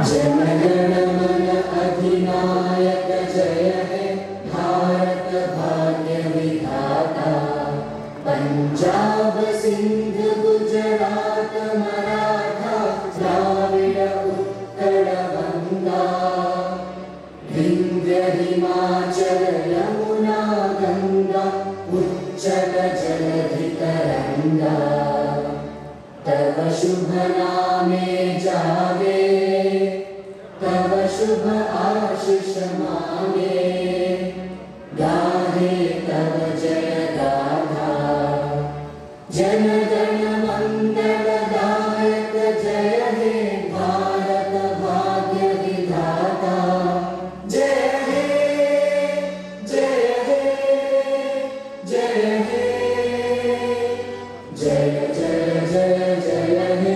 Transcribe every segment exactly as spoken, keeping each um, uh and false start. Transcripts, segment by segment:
जनगणमन अधिनायक जय हे भारत भाग्य विधाता। पंजाब सिंध गुजरात मराठा द्राविड़ उत्कल बंगा। विंध्य हिमाचल यमुना गंगा उच्छल जलधि तरंगा। तव शुभ नामे जागे, तव शुभ आशीष मांगे, गाहे तव जय गाथा। जन गण मंगल दायक जय हे भारत भाग्य विधाता। जय हे, जय हे, जय हे, जय जय जय जय हे।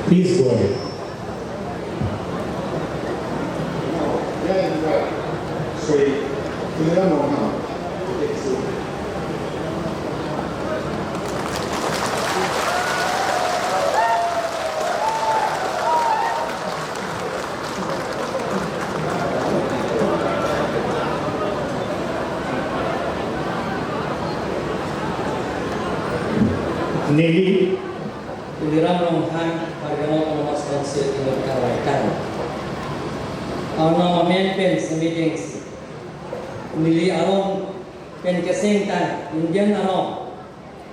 Please go ahead. Now, may I invite Shri Tuliram Ronghang to take the floor. Neli Tuliram Ronghang, Karbi Anglong Autonomous Council, inut karvaikan. Arnam amen pen si meeting si neli arong pen keseng tang Indian arong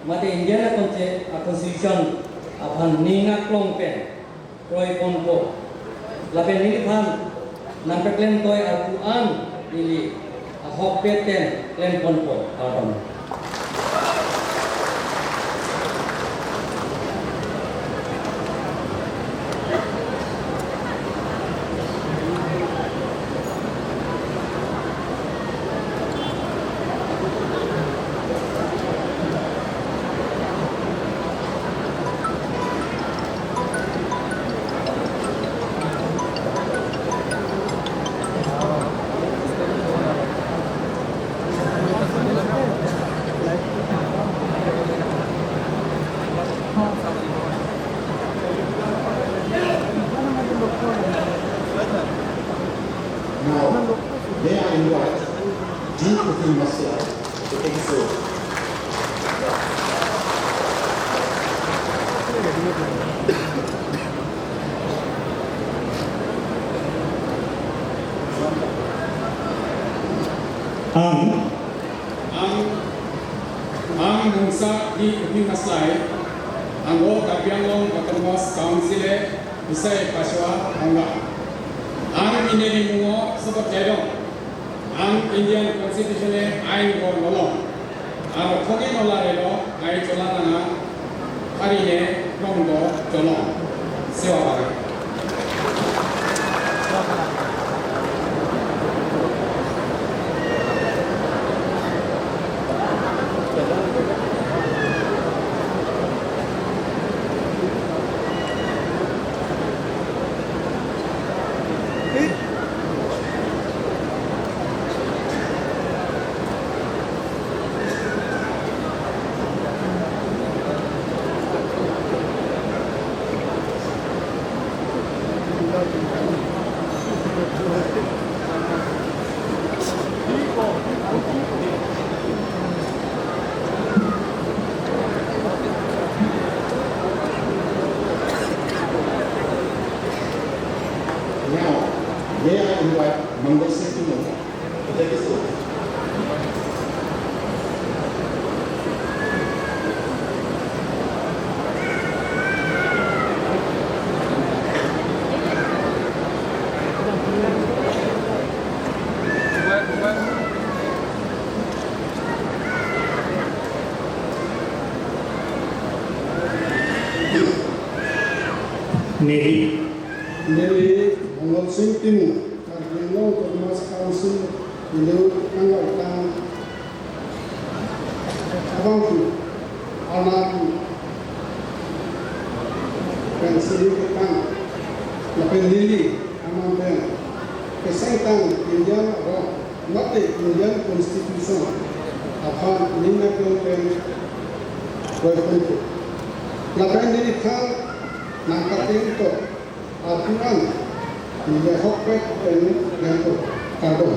mate Indian a consti-, a constitution aphan ning aklong pen kroiponpo. Lapen neliphan nangpeklemtoi arpu an neli ahokpet pen klemponpo. Kardom. Now, may I invite D. Kuki Masla to take the floor. Ang. Ang, ang Mungsa D. Kuki Maslai, angko Karbi Anglong Autonomous Council e bisai paswa ongga. Ang ineri mungo sopot jaidong. Ang Indian Constitution e ain ko nolong. Aro thogi nola relo ai chola nanga hari ne rong do cholong. Sewa bagai. Mangal Singh Timung, Executive. Neli. Neli Mangal Singh Timung, Karbi Anglong Autonomous Council, inut kangvaitang abangphu, Arnam pen semi ketang, lapen neli Arnam pen kesengtang Indian aron mate Indian Constitution aphan ning aklong pen kroiponpo. Lapen neliphan nangkateng to arpu an neli ahokpet pen klem to. Kardom.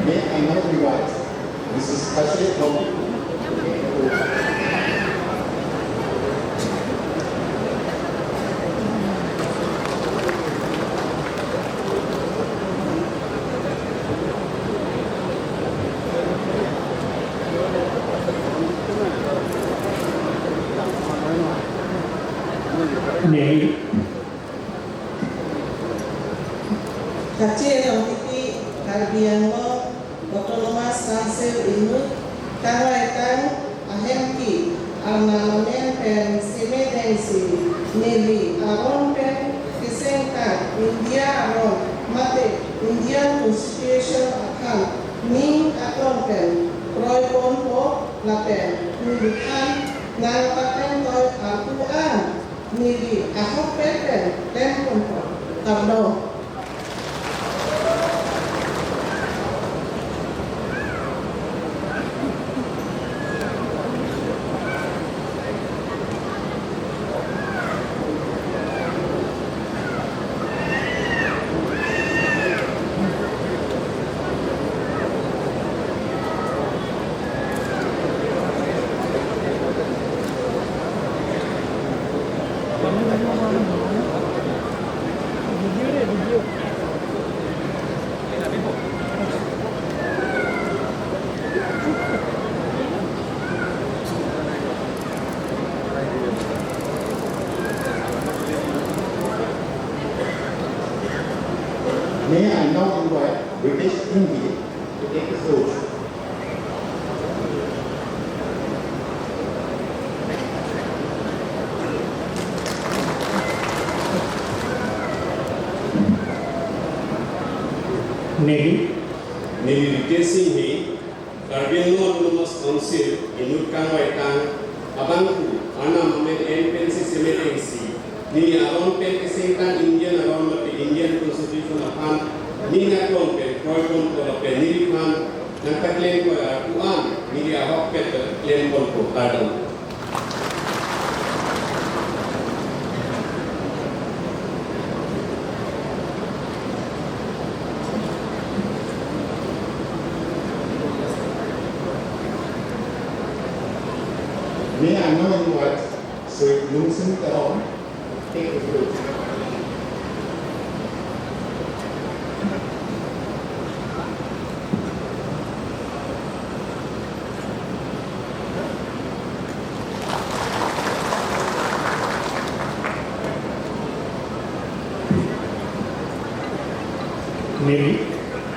May I now invite Missus Kashe Thongpi. Neli. Kachetongtiti Karbi Anglong Autonomous Council inut kangvaitang ahemki Arnam amen pen semedengsi neli aron pen kesengtang India aron mate Indian Constitution aphan ning aklong pen kroiponpo lapen neliphan nangpaklem toi arpu an neli ahokpet pen klemponpo. Kardom. May I now invite Ritesh Enghi to take the floor. Neli. Neli Ritesh Enghi, Karbi Anglong Autonomous Council inut kangvaitang abangphu, Arnam amen en pensi semedengsi neli aron pen kesengtang Indian aron mate Indian Constitution aphan ning aklong pen kroiponpo lapen neliphan nangpaklem toi arpu an neli ahokpet pen klemponpo. Kardom. May I now invite Sri Lungsing Teron, take the floor. Neli.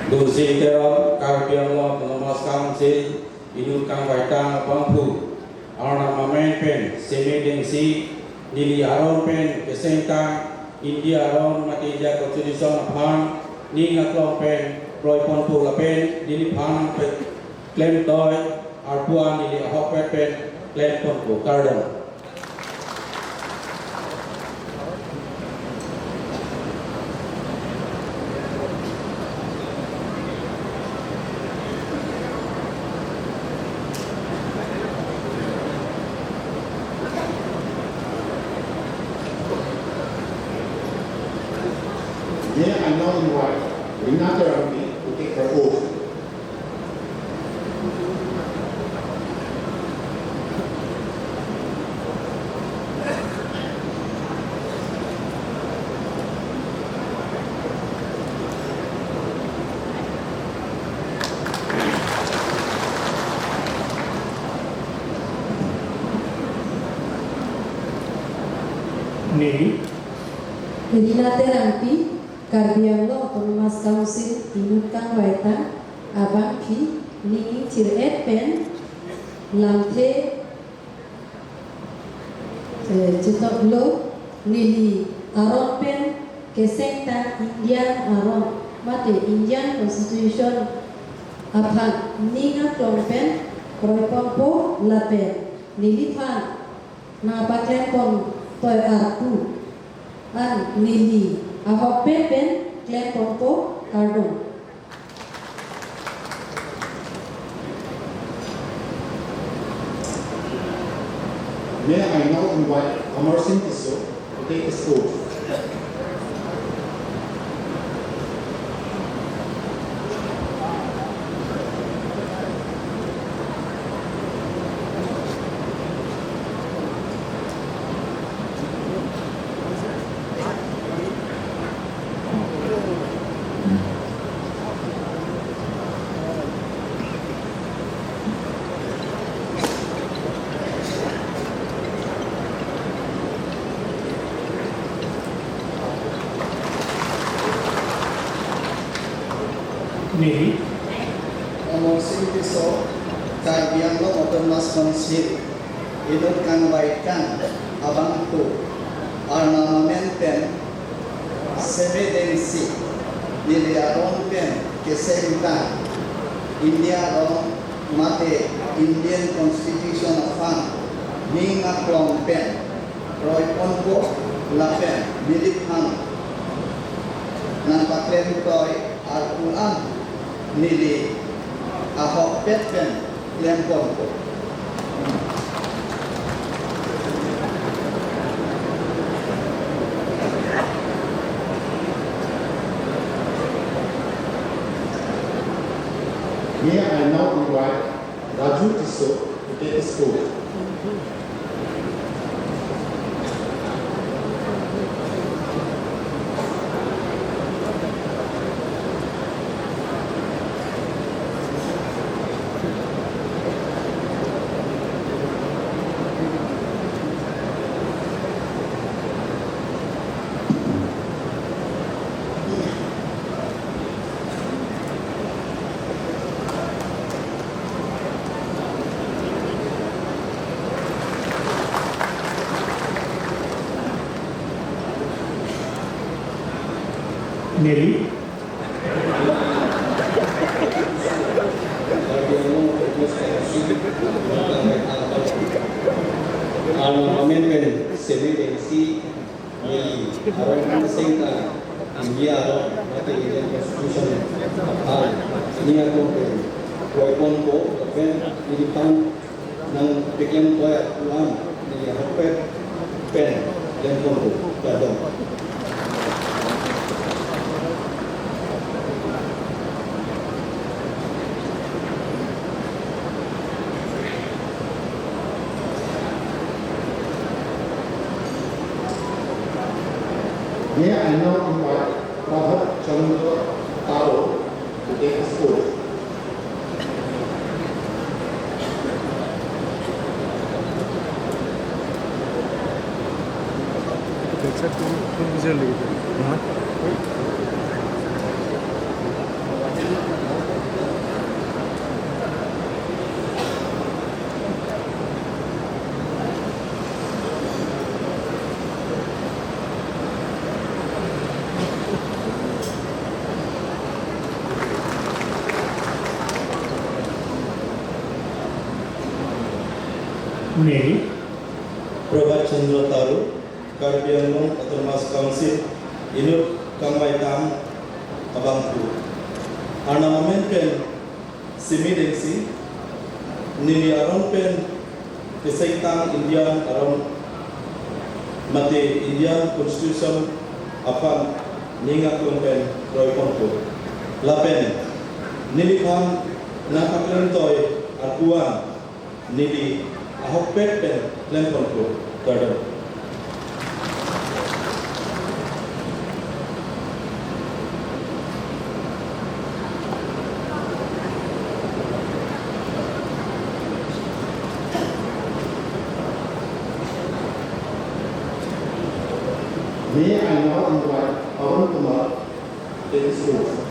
Lungsing Teron, Karbi Anglong Autonomous Council inut kangvaitang abangphu, Arnam amen pen semedengsi neli aron pen kesengtang India aron mate India Constitution aphan ning aklong pen kroiponpo lapen neliphan pe- klem toi arpu an neli ahokpet pen klemponpo, kardom. May I now invite Rina Terangpi to take her oath. Neli Rina Terangpi, Karbi Anglong Autonomous Council inut kangvaitang abangpi ning chir-et pen lamthe, eh, chetoklo. Neli aron pen kesengtang Indian aron mate Indian Constitution aphan ning aklong pen kroiponpo lapen neliphan nangpaklempon toi arpu an neli ahokpet pen klemponpo, kardom. May I now invite Amar Singh Tisso to take his oath. Neli Amar Singh Tisso, Karbi Anglong Autonomous Council inut kangvaitang abangpo, arnam amen pen semedengsi neli aron pen kesengtang India aron mate Indian Constitution aphan ning aklong pen kroiponpo lapen neliphan nangpaklem toi arpu an neli ahokpet pen klemponpo. May I now invite Raju Tisso to take his oath. Neli arnam amen pen semedengsi neli aron kesengtang India aron mate Indian Constitution aphan ning aklong pen kroiponpo lapen neliphan nangpaklem toi arpu an neli ahokpet pen klemponpo, kardom. May I now invite Pradhan Chandra Taro to take his oath. Neli Prabhat Chandra Taro, Karbi Anglong Autonomous Council, inut kangvaitang abangphu. Arnam amen pen Simi Dengsi, neli aron pen kesengtang Indian aron mate Indian Constitution aphan ning aklong pen kroiponpo. Lapen neliphan nangpaklem toi arpu-an neli ahokpet pen klemponpo. Kardom. May I now invite Pawan Kumar to take the stage.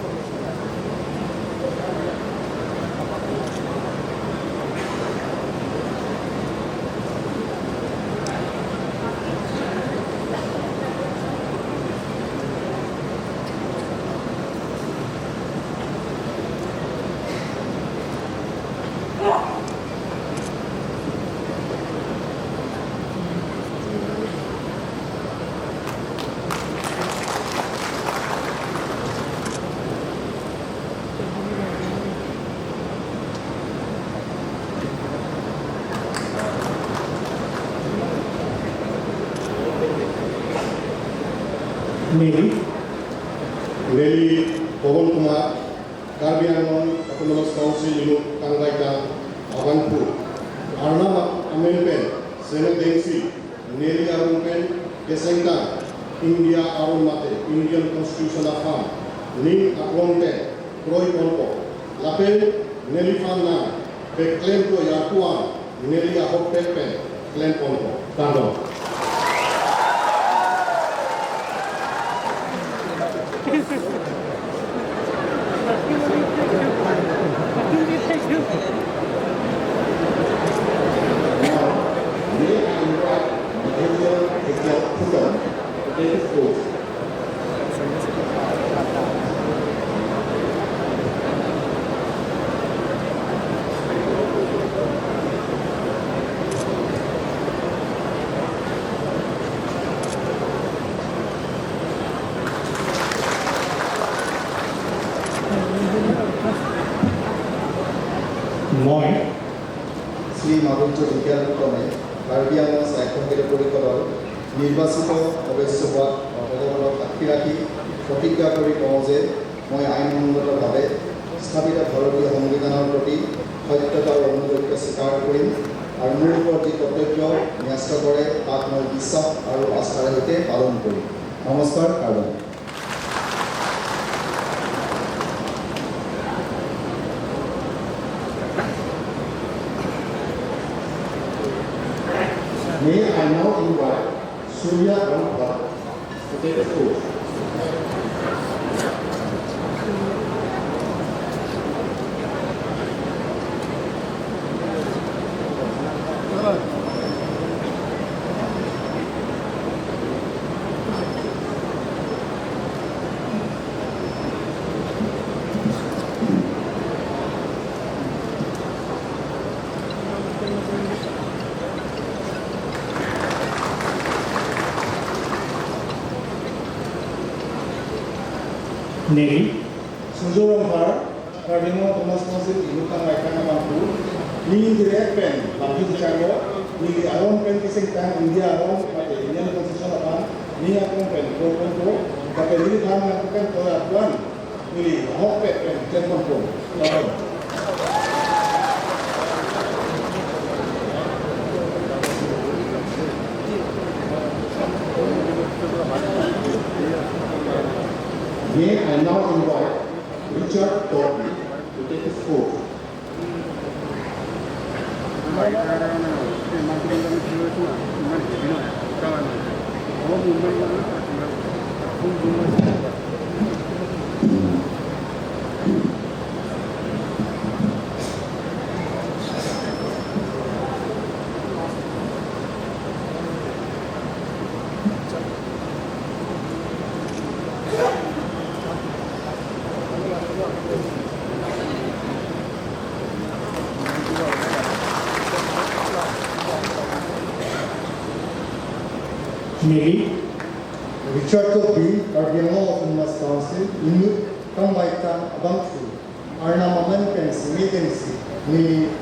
Neli, neli Pawan Kumar, Karbi Anglong Autonomous Council inut kangvaitang abangphu. Arnam amen pen Simi Dengsi, neli aron pen kesengtang India aron mate Indian Constitution aphan ning aklong pen kroiponpo. Lapen neliphan nangpaklem toi arpu-an neli ahokpet pen klemponpo. Kardom. Now, may I invite Mahindra Ekya Phukan to take the stage. মই শ্ৰী মাধুৰ্য ঢেকীয়াল ফুকনে কাৰ্বি আংলং স্বায়ত্তশাসিত পৰিষদৰ নিৰ্বাচিত সদস্য হোৱাত ভগৱানক সাক্ষী ৰাখি প্ৰতিজ্ঞা কৰি কওঁ যে মই আইনসংগতভাৱে স্থাপিত ভাৰতীয় সংবিধানৰ প্ৰতি সত্যতা আৰু আনুগত্য স্বীকাৰ কৰিম আৰু মোৰ ওপৰত যি কৰ্তব্য ন্যস্ত কৰে তাক মই বিশ্বাস আৰু আস্থাৰে সৈতে পালন কৰিম। নমস্কাৰ, Karbi. May I now invite Surya Rongphar to take the floor. Neli Surya Rongphar, Karbi Anglong Autonomous Council inut kangvaitang abangphu, ning direct pen bangphu kachalo, neli aron pen kesengtang India aron mate Indian Constitution aphan ning aklong pen kroiponpo, lapen neliphan nangpaklem toi arpu-an neli ahokpet pen klemponpo. May I now invite Richard Tokbi to take his oath. Neli Richard Tokbi, Karbi Anglong Autonomous Council, inut kangvaitang abangphu, Arnam amen pen semedengsi, neli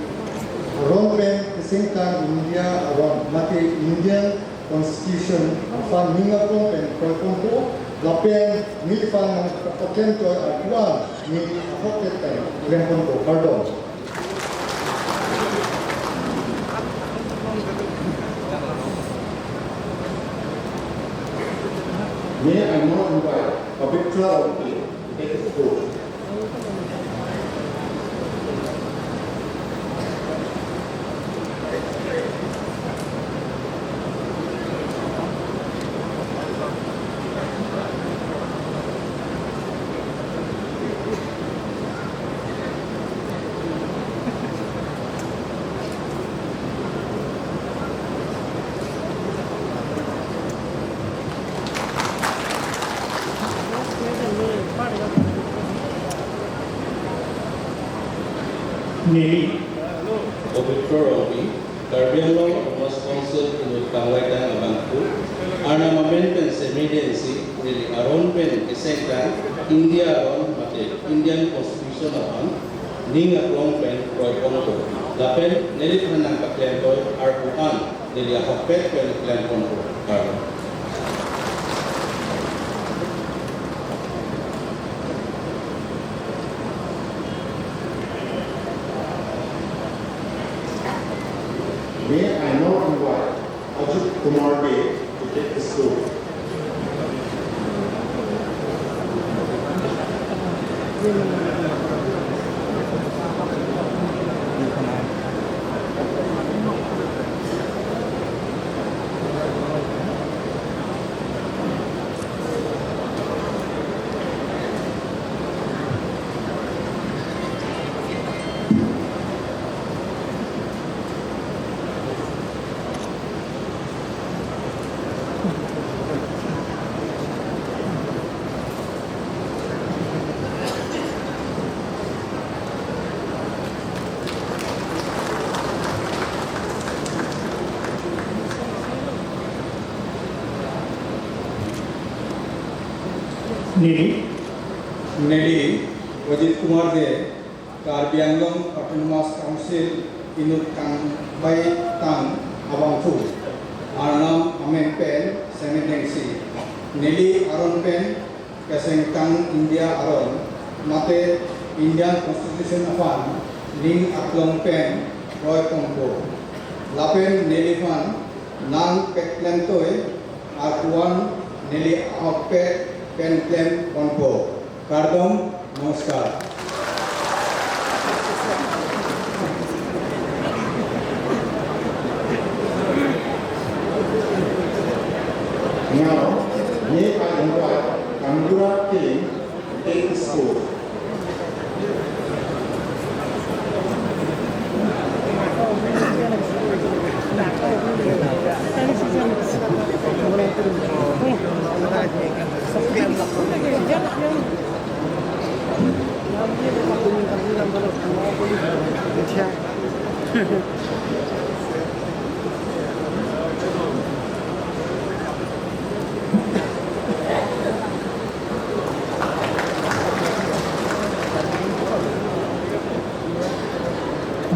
aron pen kesengtang India aron, mate Indian Constitution aphan ning aklong pen kroiponpo, lapen neliphan nangpaklem toi arpu-an neli ahokpet pen klemponpo, kardom. May I now invite Pavitra Rongpi to take the floor. Neli Pavitra Rongpi, Karbi Anglong Autonomous Council inut kangvaitang abangphu, Arnam amen pen semedengsi, neli aron pen kesengtang India aron mate Indian Constitution aphan ning aklong pen kroiponpo, lapen neliphan nangpaklem toi arpu-an neli ahokpet pen klemponpo, kardom. May I now invite Ajit Kumar Dey to take the floor. Neli, neli Ajit Kumar Dey, Karbi Anglong Autonomous Council inut kangvaitang abangphu, Arnam amen pen semedengsi, neli aron pen kesengtang India aron mate Indian Constitution aphan ning aklong pen kroiponpo, lapen neliphan nangpaklem toi arpu-an neli ahokpet pen klemponpo. Kardom, namaskar. Now, may I invite Kangura Killing to take the floor.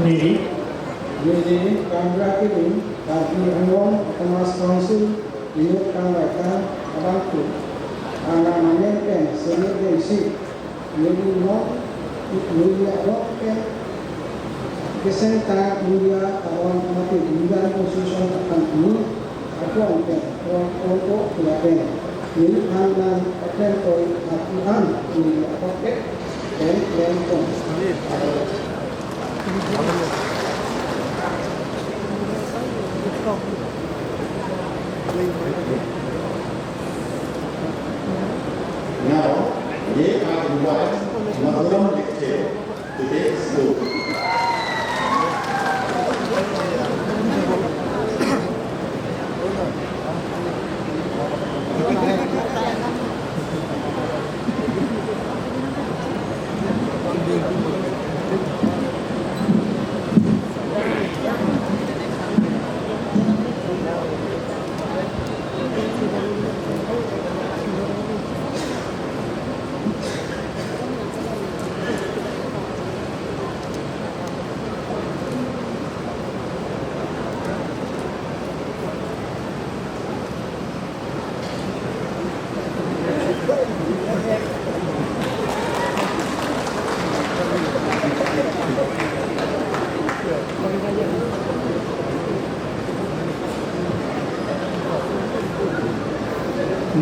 Neli, neli Kangura Killing, Karbi Anglong Autonomous Council inut kangvaitang abangphu, Arnam amen pen semedengsi, neli non, neli aron pen kesengtang India aron mate Indian Constitution aphan ning aklong pen kroiponpo, lapen neliphan nangpaklem toi arpu-an neli ahokpet pen klemponpo. Now, may I invite Madhuram Lekthe to take the floor.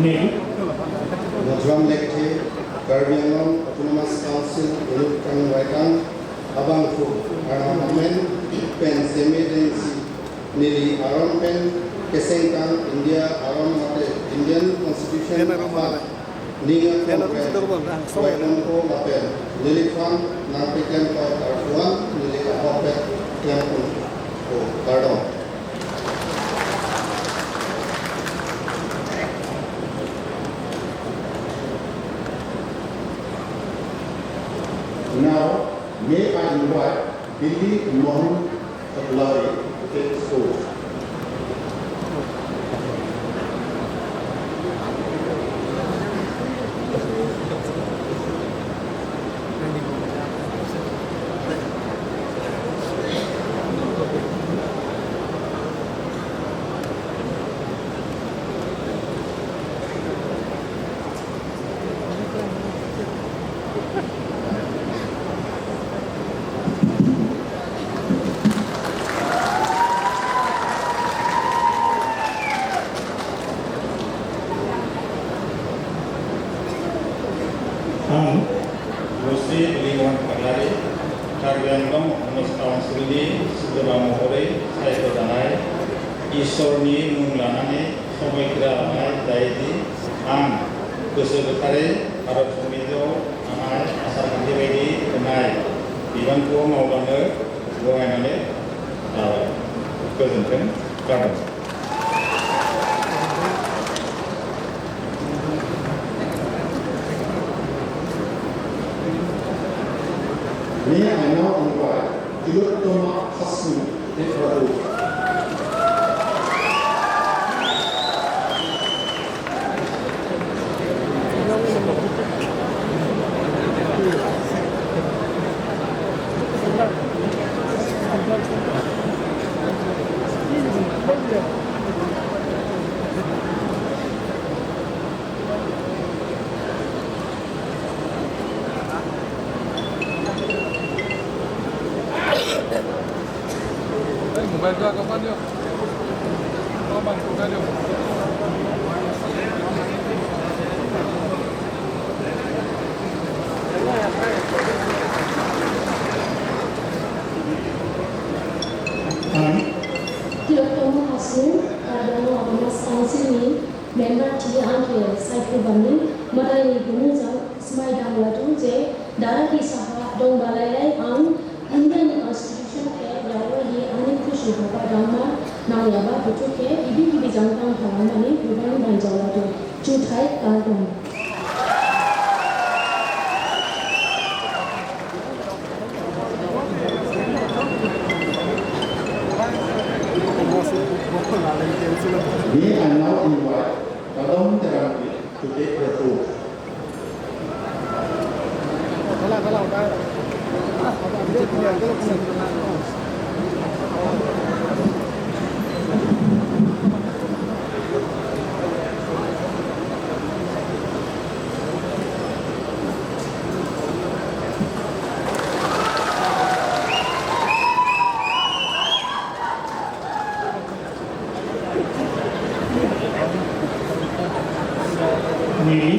Nathram Lekthe, Karbi Anglong Autonomous Council, Inut Kangvaitang, abangphu, Arnam Amen, pen Semedengsi, neli aron pen kesengtang India aron mate Indian Constitution aphan ning aklong pen, wainon ko lapen, neliphan nangpeklemtoi arjuan, neli ahokpet klempon ko, kardom. Now, may I invite Billy Mohan Chaklari to take the stage. Ang Rosi Bilimon Kagari, Karbi Anglong Autonomous Council ni Sudra Mohore, Saito Danai, Isor ni mung lanani, Somoikra Lanai, Daidi, Ang, Kusu Bekare, Arab Sumijo, Anai, Asar Kanti Bedi, Kenai, Iwan Kuo Mau Bangde, Buai Nane, Tawa. Present, Kardom. May I now invite Tilottama Hasnu, F R O. Mobile টো আগৰ পৰা দিয়ক। অকণমান কোনোবাই দিয়ক। Tilottama Hasnu, Karbi Anglong Autonomous Council ni member ti anke saikhu bani, madai ni gunu jang smai dam latum je, Dara Tisaha dong balai lai ang India ni Constitution ke yawa ye ani kusu baba dangma nang yaba putu ke ibi ibi jangtang halam mani bukan banjau latum. Chuthai kardom. May I now invite Kadom Terangpi to take the oath. Neli.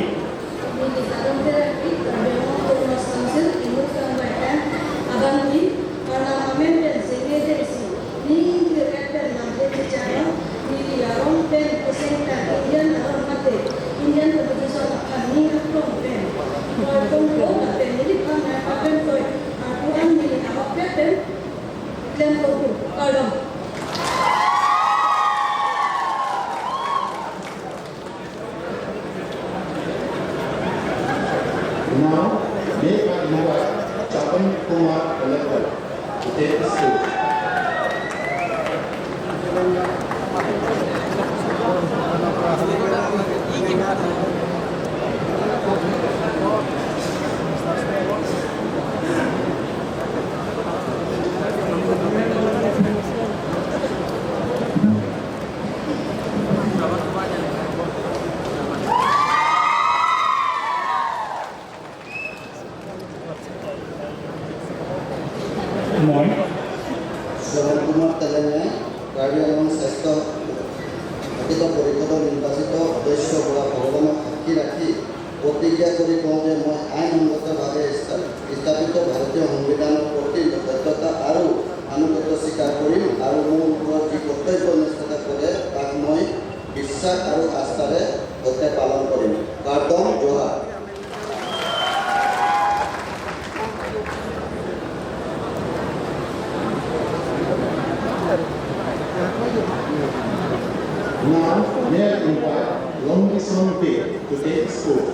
Neli Kadom Terangpi, Karbi Anglong Autonomous Council, Inut Kangvaitang, abangphu, Arnam Amen pen Semedengsi, ning keret pen nangkechecharo, neli aron pen kesengtang Indian aron mate Indian Constitution aphan ning aklong pen, wainon ko lapen neliphan nangpeklemtoi arjuan, neli ahokpet pen klempon ko, kardom. Now, may I invite Chapan Kumar Kalekar to take the stage. Moi. Shravan Kumar Telengai, Karbi Anglong Sastra পৰিষদৰ নিৰ্বাচিত সদস্য হোৱা ভগৱানক সাক্ষী ৰাখি প্ৰতিজ্ঞা কৰি কওঁ যে মই আইনসংগতভাৱে স্থা-, স্থাপিত ভাৰতীয় সংবিধানৰ প্ৰতি দায়বদ্ধতা আৰু আনুগত্য স্বীকাৰ কৰিম আৰু মোৰ ওপৰত যি কৰ্তব্য ন্যস্ত কৰে তাক মই বিশ্বাস আৰু আস্থাৰে সত্য পালন কৰিম। কাৰ্ডম, Zuha. Now, may I invite Longkison Bey to take his oath.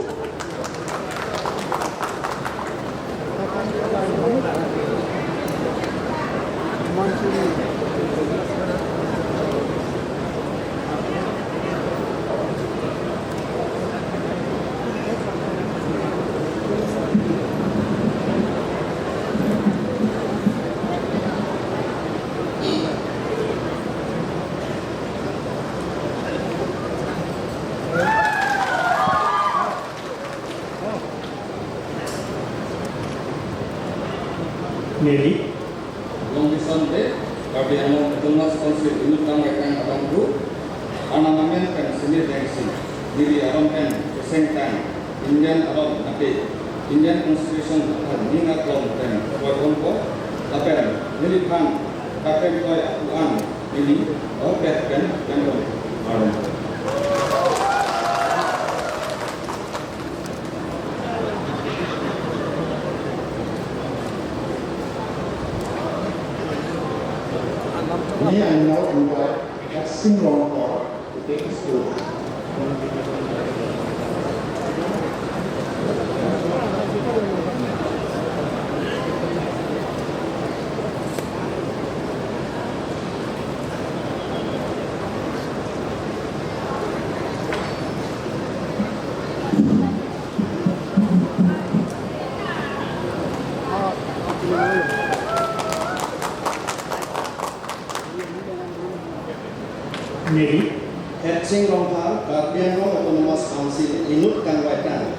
Neli Longkison Bey, Karbi Anglong Autonomous Council inut kangvaitang abangphu, arnam amen pen Seme Dengsi, neli aron pen kesengtang Indian aron mate Indian Constitution aphan ning aklong pen kroiponpo, lapen neliphan kaprek kroi ako-an neli ahokpet pen klempon aron. May I now invite Hetsing Rongphar to take his oath. Neli Hetsing Rongphar, Karbi Anglong Autonomous Council inut kangvaitang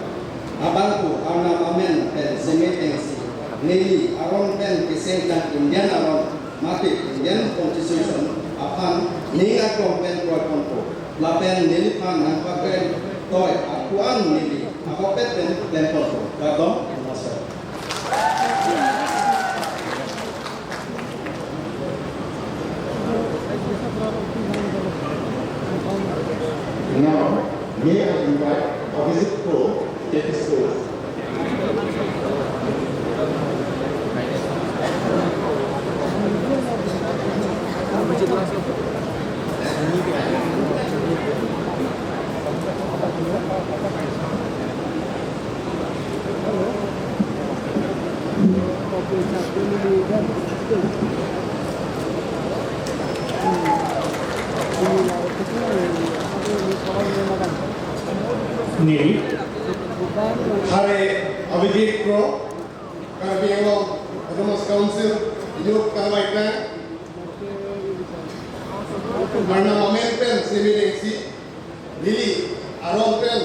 abangphu, arnam amen pen Seme Dengsi, neli aron pen kesengtang Indian aron mate Indian Constitution aphan ning aklong pen kroiponpo, lapen neliphan nangpaklem toi ako-an neli ahokpet pen klemponpo. Kardom, namaskar. Now, may I invite Abhijit Kro to take his oath. Neli Hare Abhijit Kro, Karbi Anglong Autonomous Council inut kangvaitang, arnam amen pen Seme Dengsi, neli aron pen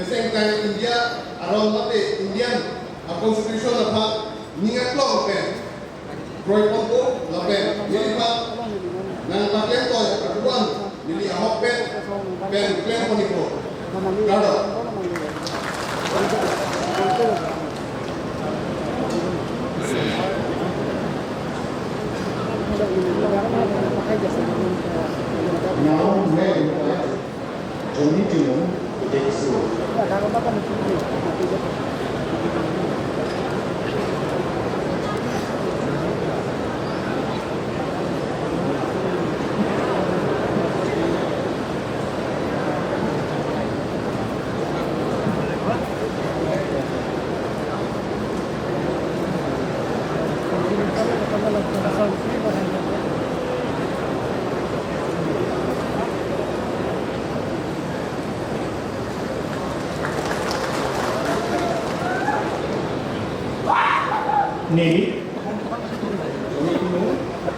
kesengtang India aron mate Indian a-Constitution aphan ning aklong pen kroiponpo, lapen neliphan nangpaklem toi ako-an neli ahokpet pen klemponpo. Kardom. Now, may I invite Johnny Timung to take his oath. Neli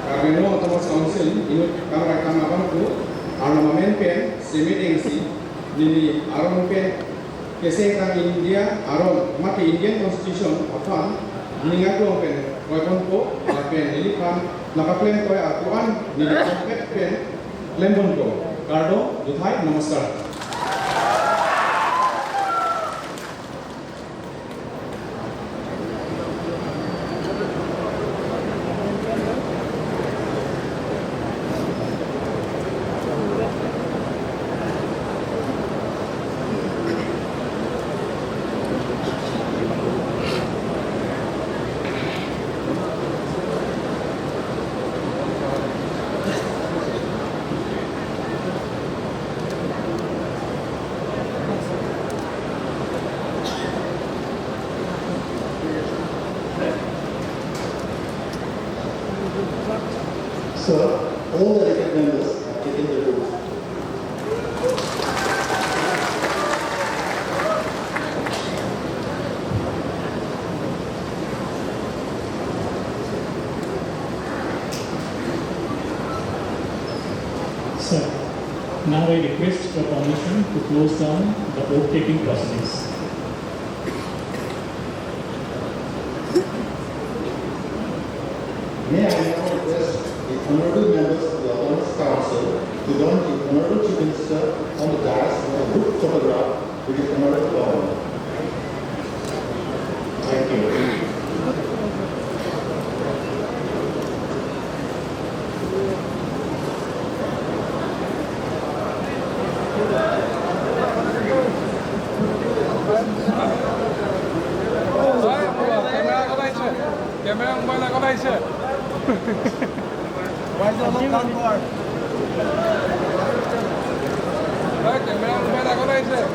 Karbi Anglong Autonomous Council inut kangvaitang abangphu, arnam amen pen Seme Dengsi, neli aron pen kesengtang India aron mate Indian Constitution aphan ning aklong pen kroiponpo, lapen neliphan nangpaklem toi ako-an neli ahokpet pen klemponpo. Kardom, juthai, namaskar. Sir, all the elected members have taken their oath. Sir, now I request for permission to close down the oath-taking proceedings. May I now request the honorable members of the Autonomous Council to join the honorable Chief Minister on the dais for a group photograph with the honorable governor. Thank you. Camera, camera, camera, camera.